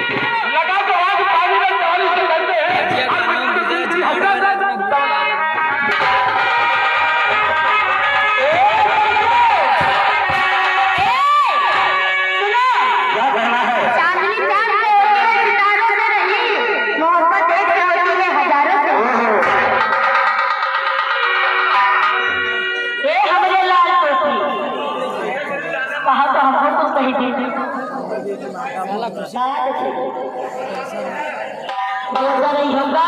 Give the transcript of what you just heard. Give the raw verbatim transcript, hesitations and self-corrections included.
लगा तो आज पानी में चालीस से करते हैं। सुनो, क्या कहना है? चांदनी चांद से होती है सितारों से नहीं, मोहब्बत एक से होती है हजारों से। ए हमरे लाल टोपी, कहा तो हमको तो सही दे दे। रोजा नहीं होगा।